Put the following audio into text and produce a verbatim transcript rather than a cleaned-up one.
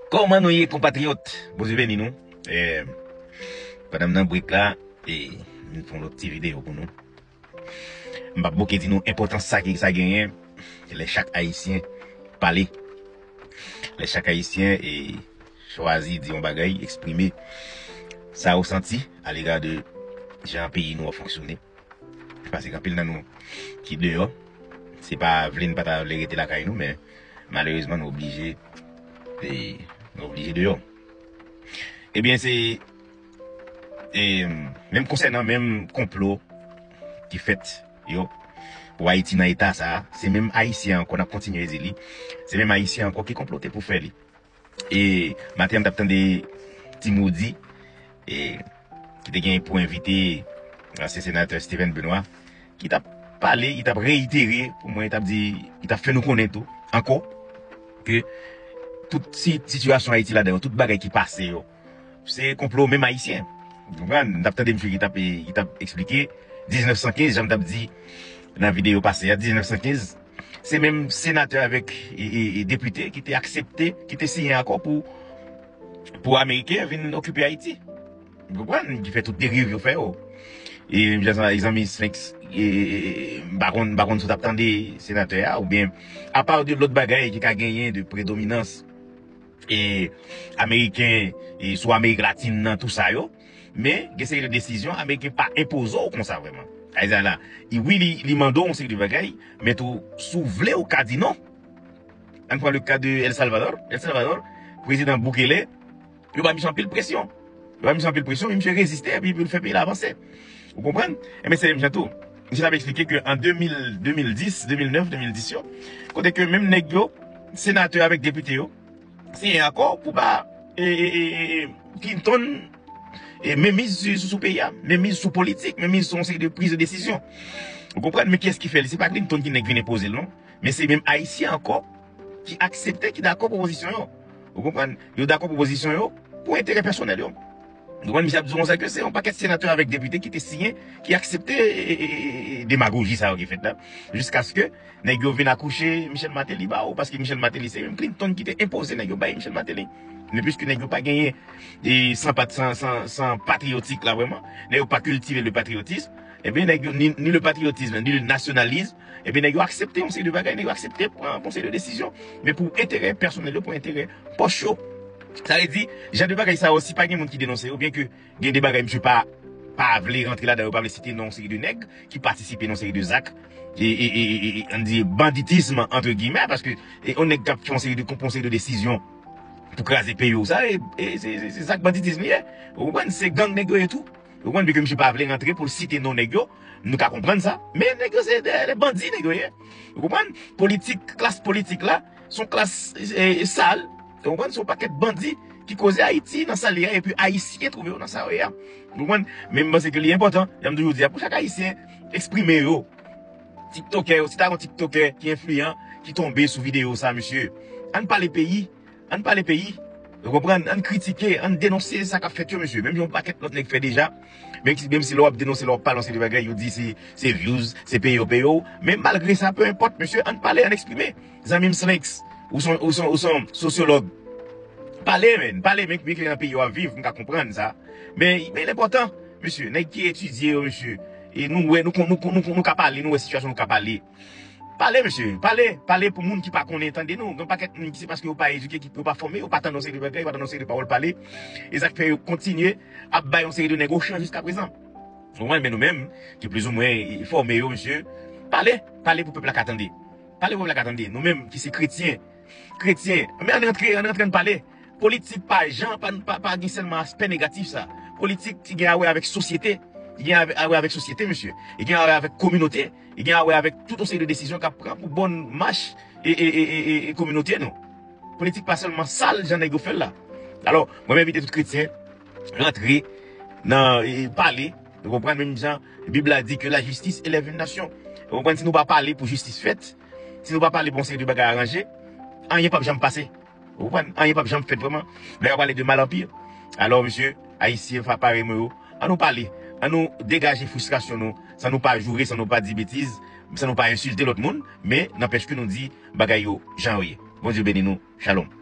Kòman nou ye, konpatriyòt? Bondye beni nou. Eh, pandan m nan brek la, e, m fè yon lòt ti videyo pou nou. M p ap bouke di nou enpòtans sa ki sa genyen. Lè chak Ayisyen pale. Lè chak Ayisyen, e, chwazi di yon bagay, eksprime sa yo santi alega de jan peyi nou ap fonksyone. Paske gen anpil nan nou ki deyò. Se pa vle n pa ta vle rete lakay nou, men malerezman nou oblije, e, nou oblije deyò. Ebyen, se, e, menm konsènan menm konplo ki fèt yo pou Ayiti nan eta sa a, se menm Ayisyen ankò, n ap kontinye di li, se menm Ayisyen ankò ki konplote pou fè li. E maten an, m t ap tande Ti Moody, e, ki te gen pou envite ansyen senatè Steven Benoît, ki t ap pale, ki t ap reyitere pou mwen, ki t ap di, ki t ap fè nou konnen tou, ankò, ke tout si-, sitiyasyon Ayiti ladan yo, tout bagay ki pase yo, se konplo menm Ayisyen. Ou konprann? M t ap tande misye ki t ap, ki t ap eksplike diznèf san kenz, jan m t ap di nan videyo pase a, diznèf san kenz, se menm senatè avèk, e, e, e, depite ki te aksepte, ki te siyen akò pou, pou Ameriken vin okipe Ayiti. Ou konprann? Ki fè tout deriv yo fè yo. E menm jan zanmi Sphinx, e, e, e, m pa konn, m pa konn si w t ap tande senatè a, oubyen, apa de lòt bagay ki ka genyen de predominans, e, Ameriken, e, sou Amerik Latin nan, tou sa yo. Men, gen seri de desizyon, Ameriken pa enpoze w konsa vrèman. Ayisyen la, i, wi, li, li mande w yon seri de bagay, men tou, si w vle, ou ka di non. Ann pran le ka de El Salvador. El Salvador, prezidan Bukele, yo ba misye anpil presyon. Yo ba misye anpil presyon, men misye reziste, epi pou l fè peyi la avanse. Ou konprann? Enben, se menm jan tou. Misye t ap eksplike ke an de mil, de mil dis, de mil nèf, de mil dis yo, kote ke menm nèg yo, senatè avèk depite yo, siyen akò pou ba, e, e, e, e, Clinton, e, menmiz sou, sou, sou peyi a, menmiz sou politik, menmiz sou yon seri de priz de desizyon. Ou konprann? Men kiyès ki fè li? Se pa Clinton ki nèk vin enpoze l, non. Men se menm Ayisyen ankò ki aksepte, ki dakò pwopozisyon yo. Ou konprann? Yo dakò pwopozisyon yo pou enterè pèsonèl yo. Ou konprann? Misye ap di w konsa ke se yon pakèt senatè avèk depite ki te siyen, ki aksepte, e, e, e, e, demagoji sa yo ki fèt la. Jiskaske nèg yo vin akouche Michel Martelly ba yo, paske Michel Martelly se menm Clinton ki te enpoze nèg yo bay Michel Martelly. Men piske nèg yo pa genyen, e, san pat-, san, san, san patriyotik la vrèman, nèg yo pa kiltive le patriotisme, ebyen nèg yo, ni, ni le patriotisme, ni le nationalisme, ebyen nèg yo aksepte yon seri de bagay, nèg yo aksepte pran yon seri de desizyon, men pou enterè pèsonèl yo, pou enterè pòch yo. Sa vle di, jan de bagay sa yo, si pa gen moun ki denonse yo, byen ke gen de bagay misye pa, pa vle rantre ladan, yo pa vle site non yon seri de nèg ki patisipe nan yon seri de zak, e, e, e, e, e, ann di banditism, antre giyimè, paske, e, yon nèg k ap fè yon seri de, pran yon seri de desizyon pou kraze peyi w, sa, e, e, se, se, se zak banditism li ye. Ou konprann? Se gang nèg yo ye tou. Ou konprann? Byen ke misye pa vle rantre pou l site non nèg yo, nou ka konprann sa. Men nèg yo se de, de bandi nèg yo ye. Ou konprann? Politik, klas politik la, se yon klas, e, e, sal. Ou konprann? Se yon pakèt bandi ki koze Ayiti nan sa l ye a, epi Ayisyen twouve yo nan sa yo ye a. Ou konprann? Men m panse ke li enpòtan, jan m toujou di a, pou chak Ayisyen eksprime yo. Tiktokè yo, si ta gen yon tiktokè ki enfliyan, ki tonbe sou videyo sa, mesye, ann pale peyi. Ann pale peyi. Ou konprann? Ann kritike, ann denonse sa k ap fèt yo, mesye. Menm jan yon pakèt lòt nèg fè deja. Menm si, menm si lè w ap denonse, lè w ap pale yon seri de bagay, yo di se, se views, se peye yo peye w. Men malgre sa, peu importe, mesye, ann pale, ann eksprime. Zanmi m Slinks, ou se yon, ou se yon, ou se yon sosyològ. Pale, men, pale, men, men ki nan peyi w ap viv, m ka konprann sa. Men, men l enpòtan, mesye, nèg ki etidye yo, mesye. E nou wè, nou kon-, nou kon-, nou kon-, nou ka pale, nou wè sitiyasyon nou ka pale. Pale, mesye, pale, pale pou moun ki pa konnen, tande nou. Gen pakèt moun ki se paske yo pa edike, ki, yo pa fòme, yo pa tande yon seri de bagay, yo pa tande yon seri de pawòl pale. E sa k fè yo kontinye ap bay yon seri de nèg ochan jiska prezan. Ou konprann? Men nou menm, ki plizoumwen, e, fòme yo, mesye, pale, pale pou pèp la ka tande. Pale pou pèp la ka tande. Nou menm ki se kretyen, kretyen, men ann rantre, ann rantre, ann pale. Politik pa jan, pa, pa, pa gen sèlman aspè negatif sa. Politik ki gen a wè avèk sosyete. Li gen a wè avèk sosyete, mesye. Li gen a wè avèk kominote. Li gen a wè avèk tout yon seri de desizyon k ap pran pou bòn mach e, e, e, e, e, e kominote nou. Politik pa sèlman sal jan nèg yo fè l la. Alò, mwen m envite tout kretyen rantre nan, e, pale. Ou konprann? Menm jan Bib la di ke la justice élève une nation. Ou konprann? Si nou pa pale pou jistis fèt, si nou pa pale pou yon seri de bagay aranje, anyen p ap janm pase. Ou konprann? Anyen p ap janm fèt vrèman. Lè yo pale de mal anpil. Alò, mesye, Ayisyen, fa parèy mwen yo, ann nou pale. Ann nou degaje fristrasyon nou, san nou pa joure, san nou pa di betiz, san nou pa ensilte lòt moun, men nanpèch ke nou di bagay yo jan yo ye. Bondye beni nou. Shalom.